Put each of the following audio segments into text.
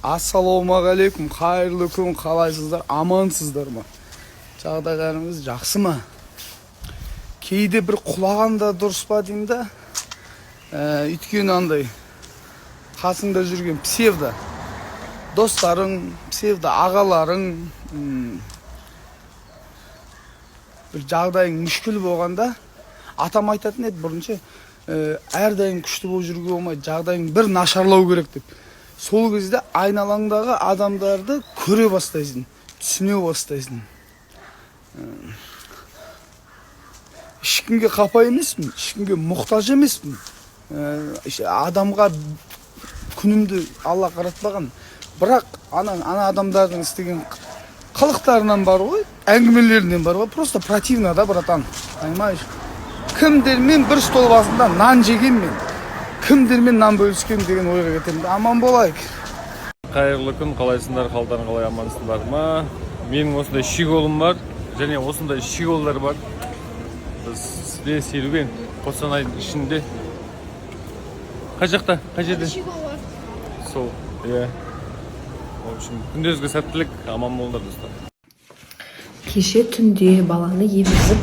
Ассалаумағалейкум, қайырлы күн, қалайсыздар, амансыздар ма? Жағдайларыңыз жақсы ма? Кейде бір құлаған да дұрыс па деймін да. Өйткені андай қасыңда жүрген псевдо достарың, псевдо ағаларың, бір жағдайың мүшкіл болғанда, атам айтатын еді бұрын ше, әрдайым күшті болып жүруге болмайды, жағдайың бір нашарлау керек деп. Сол кезде айналаңдағы адамдарды көре бастайсың, түсіне бастайсың. Ешкімге қапа емеспін, ешкімге мұқтаж емеспін. Адамға күнімді Алла қаратпаған, бірақ ана адамдардың істеген қылықтарынан бар ғой, әңгімелерінен бар ғой, просто противно да, братан, понимаешь? Кімдермен бір стол басында нан жегенмен, кімдермен нан бөліскен деген ойға кетемін. Аман болайық. Қайырлы күн, қалайсыңдар, қалдарың қалай, амансыңдар ма? Менің осындай щеголым бар және осындай щеголдар бар. Біз серуен Қостанайдың ішінде. Қай жақта, қай жерде? Сол, иә. В общем, күндеріңізге сәттілік, аман болыңдар, достар. Кеше түнде баланы емізіп,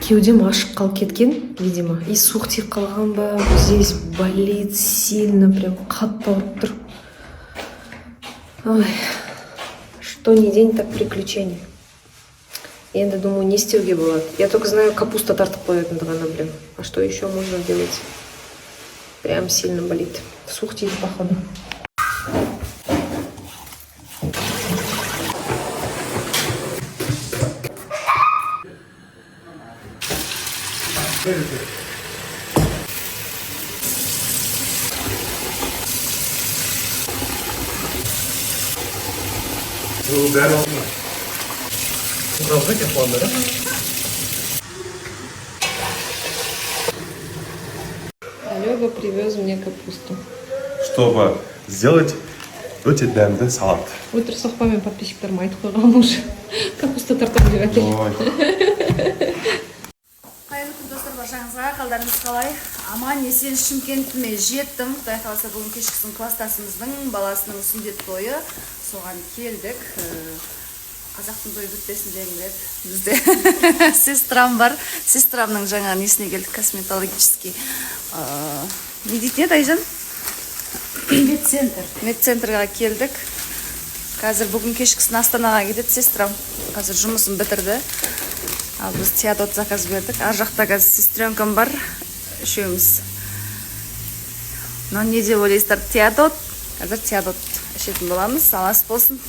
кеудем ашық қалып кеткен, видимо, и суық тиіп қалған ба, здесь болит сильно, прям қатты ауырып тұр. Ой, что ни день, так приключение. Енді думаю, не істеуге болады? Я только знаю, капуста тартып қоятынды ғана білемін. А что еще можно делать? Прям сильно болит, суық тиді, походу. Алёга привез мне капусту. Чтобы сделать өте дәмді салат. Өтірік соқпа, мен подписчиктеріме айтып қойғанмын уже, капуста тартамын деп әкел. Ой. Қайырлы күн, достар, баршаңызға! Қалдарыңыз қалай? Аман есен Шымкентіме жеттім. Құдай қаласа, бүгін кешкісін класстасымыздың баласының сүндет тойы, соған келдік. Қазақтың тойы бітпесін дегім келеді. Бізде сестрам бар, сестрамның жаңа несіне келдік, косметологический, не дейтін еді, Айжан? Медцентр. Медцентрға келдік. Қазір бүгін кешкісін Астанаға кетеді сестрам, қазір жұмысын бітірді. Ал біз теодот заказ бердік. Ар жақта қазір сестренкам бар, үшеуміз. Мынау не деп ойлайсыздар? Теодот. Қазір теодот ішетін боламыз. Ал ас болсын.